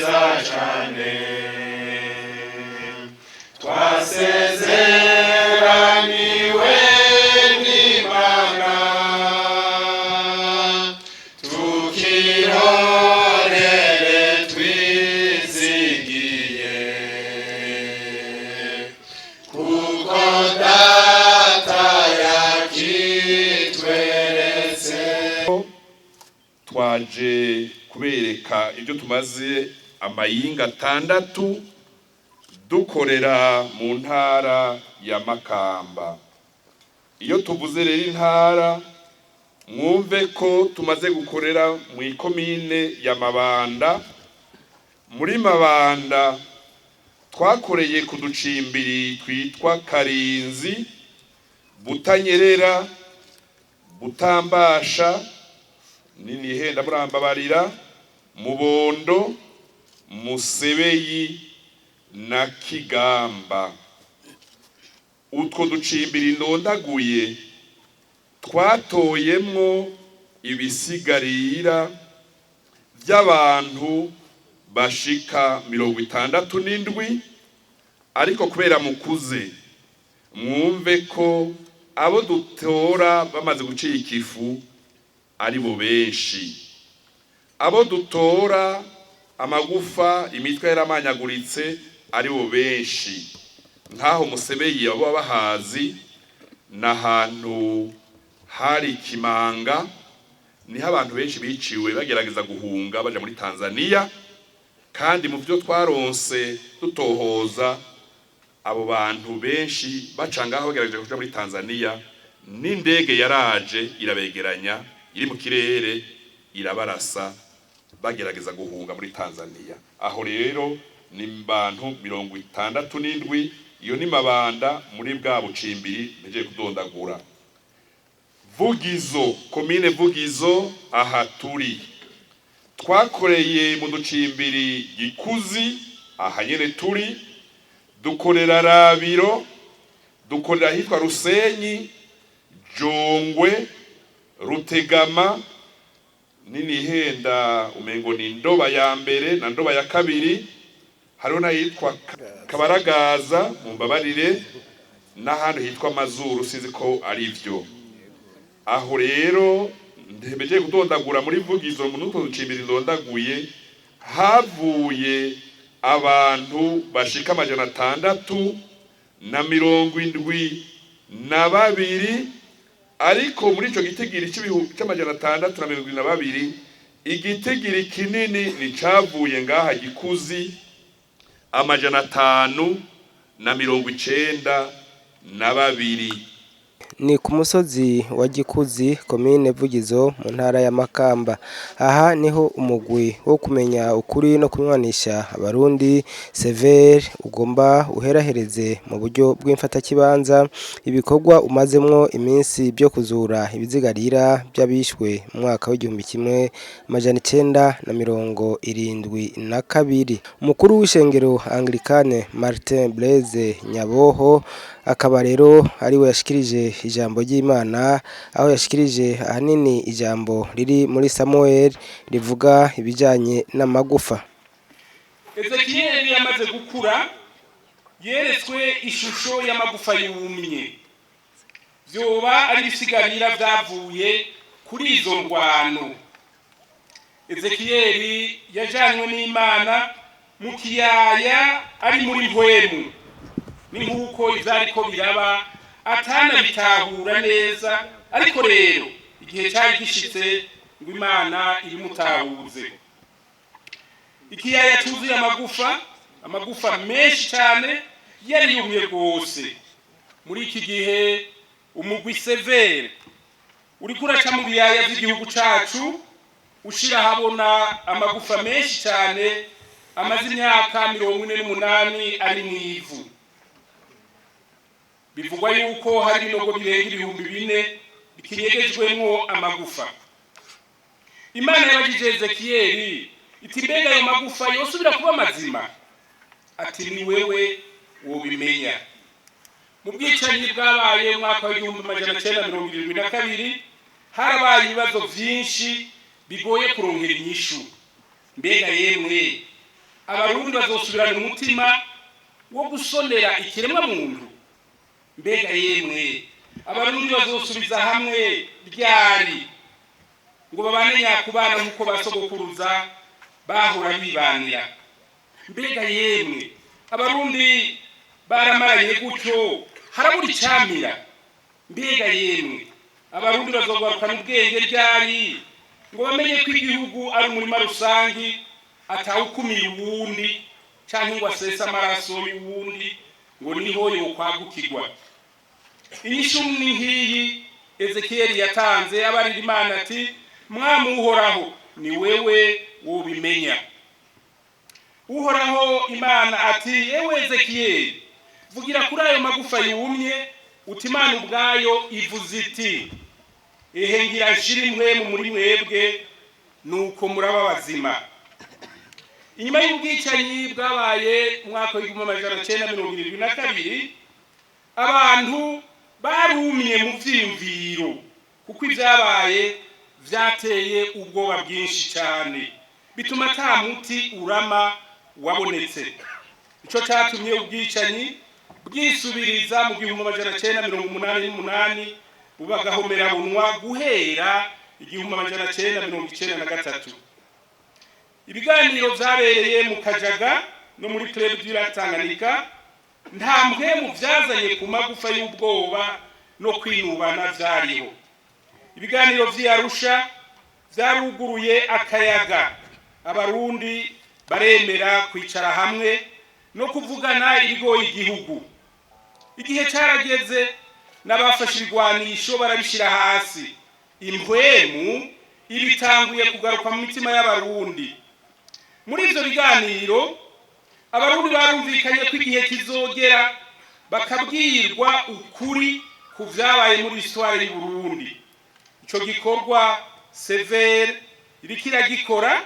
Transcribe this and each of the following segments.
Nziza cyane twasezeraniwe n'Imana, tukirorere twizigiye, kuko Data yakitweretse. Twaje kubereka ibyo tumaze amayinga 6 dukorera mu ntara ya Makamba. Iyo tuvuze rero intara, mwumve ko tumaze gukorera mu ikomine ya Mabanda. Muri Mabanda twakoreye ku ducimbiri twitwa Karinzi, Butanyerera, Butambasha, ninihenda murambabarira, Mubondo, Musebeyi na Kigamba. Utwo ducimbiri ndondaguye twatoyemwo ibisigarira by'abantu bashika 67, ariko kubera mukuze, mwumve ko abo dutora bamaze gucika ifu ari bo benshi. Abo dutora amagufa, imitwe yaramanyaguritse, ari bo benshi. Nk'aho Musebeyi, abo bahazi, ni ahantu hari ikimanga, niho abantu benshi biciwe bagerageza guhunga baja muri Tanzania. Kandi mu byo twaronse dutohoza, abo bantu benshi baca ngaho bagerageje kuja muri Tanzania, n'indege yaraje irabegeranya iri mu kirere, irabarasa bagerageza guhunga muri Tanzania. Aho rero ni bantu 67. Iyo ni Mabanda, muri bwa bucimbiri mpejeje kudondagura. Vugizo, komine Vugizo, aha turi, twakoreye mu ducimbiri Gikuzi, aha nyene turi, dukorera Rabiro, dukorera ahitwa Rusenyi, Jongwe, Rutegama, ninihenda umengo ni Ndoba ya mbere na Ndoba ya kabiri, hariho n'ahitwa Kabaragaza, mumbabarire, n'ahandi hitwa Mazuru, sinzi ko ari vyo. Aho rero ntebeje kudondagura muri Vugizo, mu nutwo ducimbiri ndondaguye, havuye abantu bashika 672. Ariko muri ico gitigiri c'672, igitigiri kinini ni cavuye ngaha Gikuzi, 592. Ni ku musozi wa Gikuzi, komine Vugizo, mu ntara ya Makamba. Aha niho umugwi wo kumenya ukuri no kunywanisha Abarundi, CVR, ugomba uherahereze mu buryo bw'imfatakibanza ibikorwa umazemwo iminsi byo kuzura ibizigarira by'abishwe mu mwaka w'1972. Umukuru w'ishengero Anglikane, Martin Blaise Nyaboho, akaba rero ariwe yashikirije ijambo ry'Imana, aho yashikirije ahanini ijambo riri muri Samuel rivuga ibijanye n'amagufa. Ezekiyeli yamaze gukura, yeretswe ishusho y'amagufa yumye, vyoba ari ibisigarira vyavuye kuri izo ngwano. Ezekiyeli yajanywe n'Imana mu kiyaya ari muri mpwemu, ni nk'uko ivyariko biraba atanabitahura neza, ariko rero igihe cari gishitse ngo Imana ibimutahuze. Ikiyaya cyuzuye amagufa, amagufa menshi cyane, yari yumye rwose. Muri iki gihe umugwi CVR uriko uraca mu biyaya by'igihugu cacu, ushira habona amagufa menshi cyane amaze imyaka 48 ari mu ivu. Bivugwa yuko hari ibinogo birenga 4000 bikinyegejwemwo amagufa. Imana yabajije Ezekiyeli iti: "Mbega ayo magufa yosubira kuba mazima?" Ati: "Ni wewe wobimenya." Mu bwicanyi bwabaye mu mwaka w'1972 harabaye ibibazo vyinshi bigoye kuronkera inyishu. Mbega yemwe, Abarundi bazosubirana umutima wo gusonera ikiremwa muntu? Mbega yemwe, Abarundi bazosubiza hamwe ryari ngo babane nyakubana nk'uko basogokuruza bahora bibanira? Mbega yemwe, Abarundi baramaranye gutyo harabura icamira? Mbega yemwe, Abarundi bazogarukana ubwenge ryari ngo bamenye ko igihugu ari umurima rusangi, atawukumira uwundi canke ngo asese amaraso y'uwundi ngo niho yokwagukirwa? Inyishu ni nk'iyi Ezekiyeli yatanze abarira Imana ati: "Mwami Uhoraho, ni wewe wobimenya." Uhoraho Imana ati: "Ewe Ezekiyeli, vugira kuri ayo magufa yumye uti: Imana ubwayo ivuze iti: Ehe, ngira nshire impwemu muri mwebwe, nuko muraba bazima." Inyuma y'ubwicanyi bwabaye mu mwaka w'1972, abantu barumye mu vyiyumviro, kuko ibyabaye vyateye ubwoba bwinshi cyane, bituma ata muti urama wabonetse. Ico catumye ubwicanyi bwisubiriza mu 1988, bubagahomerabunwa guhera 1993. Ibiganiro vyabereye mu Kajaga no muri Club du Lac Tanganyika nta mpwemu vyazanye ku magufa y'ubwoba no kwinubana vyariho. Ibiganiro vy'i Arusha vyaruguruye akayaga, Abarundi baremera kwicara hamwe no kuvugana ibigoye igihugu. Igihe carageze n'abafashe ibigwanisho barabishira hasi. Impwemu ibitanguye kugaruka mu mitima y'Abarundi. Muri ivyo biganiro, Abarundi barumvikanye ko igihe kizogera bakabwirwa ukuri ku vyabaye muri histoire y'u Burundi. Ico gikorwa CVR iriko iragikora,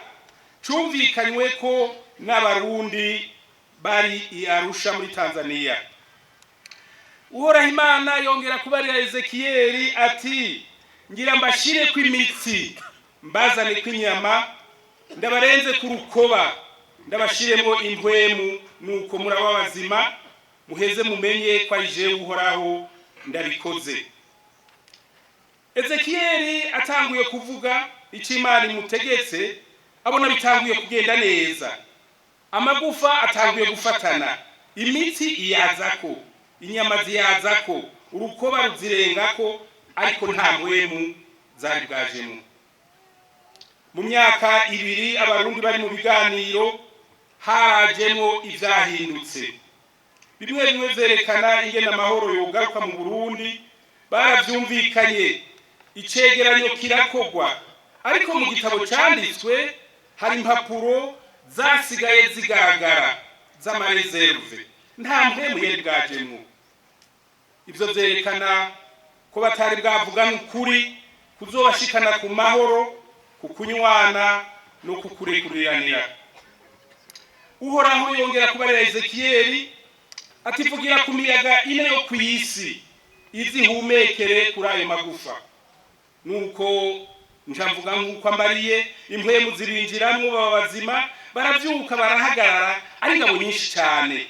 cumvikanywe ko n'Abarundi bari i Arusha muri Tanzania. Uhoraho Imana yongera kubarira Ezekiyeli ati: "Ngira mbashire kw'imitsi, mbazane kw'inyama, ndabarenze ku rukoba, ndabashiremo impwemu, nuko muraba bazima, muheze mumenye ko ari jewe Uhoraho ndabikoze." Ezekiyeli atanguye kuvuga icyo Imana imutegetse, abona bitanguye kugenda neza. Amagufa atanguye gufatana, imitsi iyazako, inyama ziyazako, urukoba ruzirengako, ariko nta mpwemu zari bwajemo. Mu myaka 2 Abarundi bari mu biganiro, harajemwo ivyahindutse bimwe bimwe vyerekana ingene amahoro yogaruka mu Burundi. Baravyumvikanye, icegeranyo kirakogwa, ariko mu gitabo canditswe hari impapuro zasigaye zigaragara z'ama réserves. Nta mpwemu yari bwajemwo. Ivyo vyerekana ko batari bwavugana ukuri kuzobashikana ku mahoro, ku kunywana no kukurekuriranira. Uhoraho yongera kubarira Ezekiyeli ati: "Vugira ku miyaga ine yo ku isi, izihumekere kuri ayo magufa." Nuko nja mvuga nk'uko ambariye, impwemu zirinjiramwo, baba bazima, baravyuka, barahagarara, ari ingabo nyinshi cyane.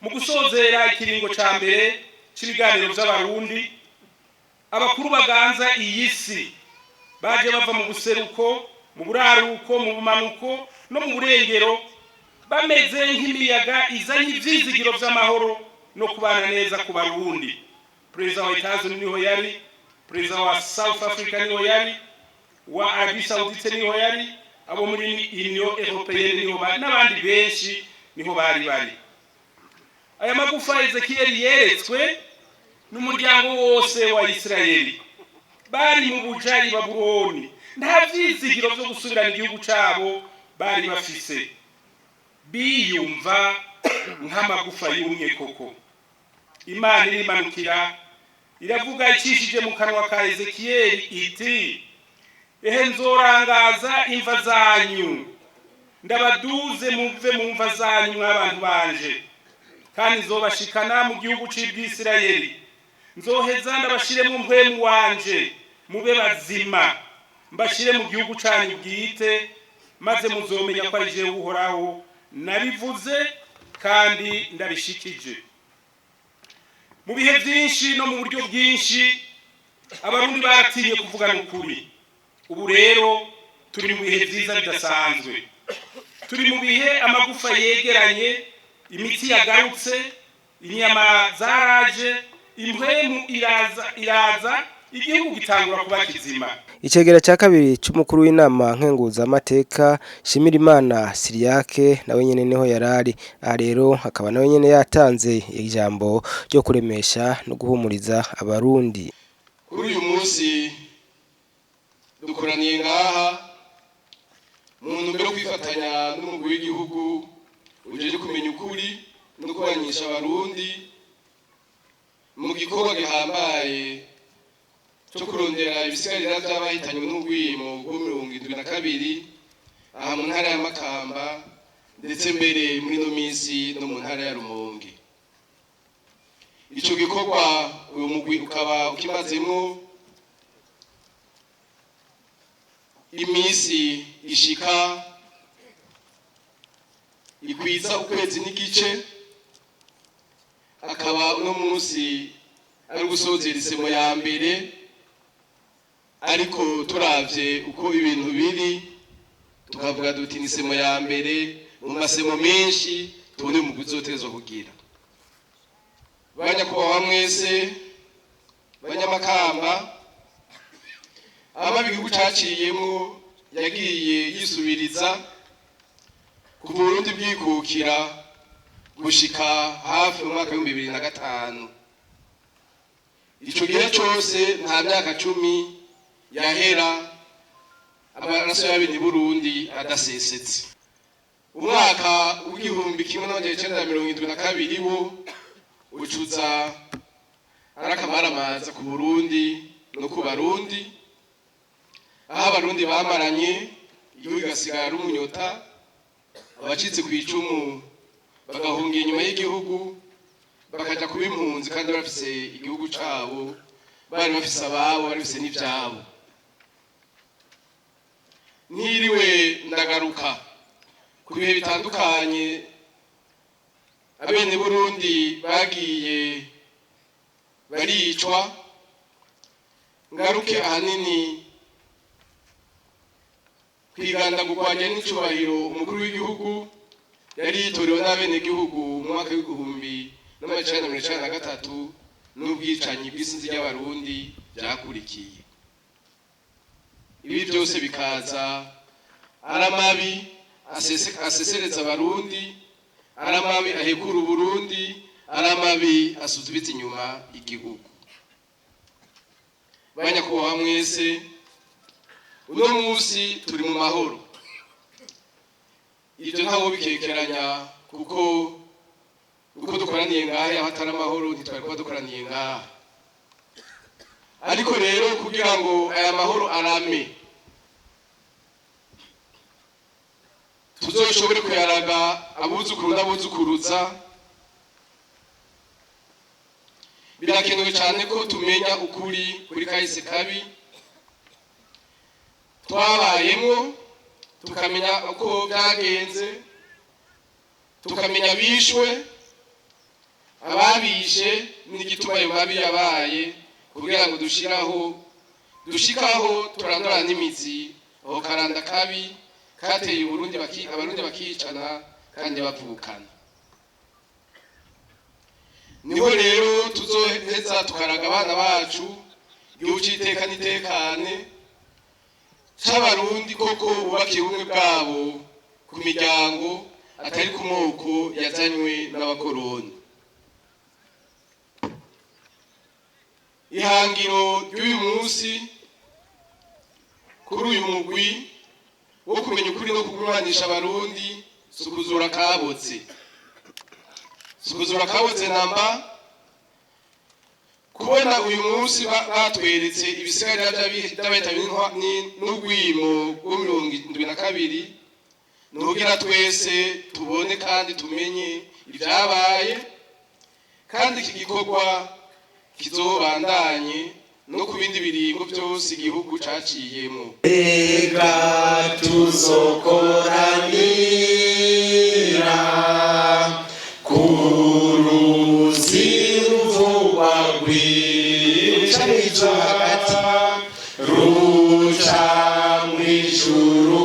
Mu gusozera ikiringo ca mbere c'ibiganiro vy'Abarundi, abakuru baganza iyi si baje bava mu buseruko, mu buraruko, mu bumanuko no mu burengero, bameze nk'imiyaga izanye ivyizigiro vy'amahoro no kubana neza ku Barundi. Perezida wa Etazi niho yari, perezida wa South Africa niho yari, wa Arabie Saoudite niho yari, abo muri Union Européenne niho bari, n'abandi benshi niho bari bari. Aya magufa Ezekiyeli yeretswe n'umuryango wose wa Isirayeli bari mu buja i Babuloni. Nta vyizigiro vyo gusubirana igihugu cabo bari bafise, biyumva nk'amagufa yumye koko. Imana irimanukira, iravuga icishije mu kanwa ka Ezekiyeli iti: "Ehe, nzorangaza imva zanyu, ndabaduze muve mu mva zanyu, mw'abantu banje, kandi nzobashikana mu gihugu c'Ibwisirayeli. Nzoheza ndabashiremo mpwemu wanje, mube bazima, mbashire mu gihugu canyu bwite." Maze muzomenya ko ari jewe Uhoraho nabivuze kandi ndabishikije. Mu bihe byinshi no mu buryo bwinshi, Abarundi baratinye kuvugana ukuri. Ubu rero turi mu bihe byiza bidasanzwe. Turi mu bihe amagufa yegeranye, imitsi yagarutse, inyama zaraje, impwemu iraza iraza, igihugu gitangura kuba kizima. Icegera ca kabiri c'umukuru w'inama nkenguzamateka, Shimirimana Siriyake, nawe nyene niho yarari. Aha rero akaba nawe nyene yatanze ijambo ryo kuremesha no guhumuriza Abarundi. Kuri uyu munsi dukoraniye ngaha mu ntumbero yo kwifatanya n'umugwi w'igihugu ujejwe kumenya ukuri no kubanyisha Abarundi mu gikorwa gihambaye cyo kurondera ibisigarira by'abahitanywe n'urwimo rwo 72 aha mu ntara ya Makamba, ndetse mbere muri ino minsi no mu ntara ya Rumonge. Ico gikorwa uyu mugwi ukaba ukimazemwo iminsi ishika ikwiza ukwezi n'igice, akaba uno munsi ari gusozera isemo ya mbere. Ariko turavye uko ibintu biri, tukavuga duti ni isemo ya mbere mu masemo menshi tubone umugwi uzotegerezwa kugira. Banyakubahwa mwese Banyamakamba, aba igihugu caciyemwo yagiye yisubiriza kuva Burundi bwikukira gushika hafi mu mwaka w'2005. Ico gihe cose nta myaka 10 yahera amaraso y'abene Burundi adasesetse. Umwaka w'1972 wo ucuza arakamaramaza ku Burundi no ku Barundi, aho Abarundi bamaranye, igihugu kigasigara ari umunyota, abacitse ku icumu bagahungira inyuma y'igihugu, bakaja kuba impunzi kandi bafise igihugu cabo, bari bafise ababo, bari bafise n'ivyabo. Ntiriwe ndagaruka ku bihe bitandukanye abene Burundi bagiye baricwa, ngaruke ahanini kwigandagurwanya n'icubahiro umukuru w'igihugu yari yitorewe n'abenegihugu mu mwaka w'1993 n'ubwicanyi bw'isinzi ry'Abarundi byakurikiye. Ibi byose bikaza ari amabi asesereza Abarundi, ari amabi ahekura Uburundi, ari amabi asubiza inyuma igihugu. Banyakubahwa mwese, uno munsi turi mu mahoro. Ibyo ntawo bikekeranya, kuko uko dukoraniye ngaha, aho atari amahoro ntitwari kuba dukoraniye ngaha. Ariko rero kugira ngo aya mahoro arame, tuzoshobore kuyaraga abuzukuru n'abuzukuruza, birakenewe cyane ko tumenya ukuri kuri kahise kabi twabayemo, tukamenya uko byagenze, tukamenya bishwe, ababishe n'igituma ayo mabi yabaye, kugira ngo dushikaho turandura n'imizi aho karanda kabi kateye Uburundi, Abarundi bakicana kandi bavukana. Niho rero tuzoheza tukaraga abana bacu igihugu c'iteka n'itekane c'Abarundi koko bubakiye ubumwe bwabo ku miryango, atari ku moko yazanywe n'abakoroni. Ihangiro ry'uyu munsi kuri uyu mugwi wo kumenya ukuri no kunywanisha Abarundi sukuzura kabotse, sukuzura kabotse namba. Kubona uyu munsi batweretse ibisigarira by'abahitanywe n'urwimo rwo 72, nugira twese tubone kandi tumenye ibyabaye, kandi iki gikorwa kizobandanye no ku bindi biringo byose igihugu caciyemo. Ega tuzokora. Ruca mw'ijuru.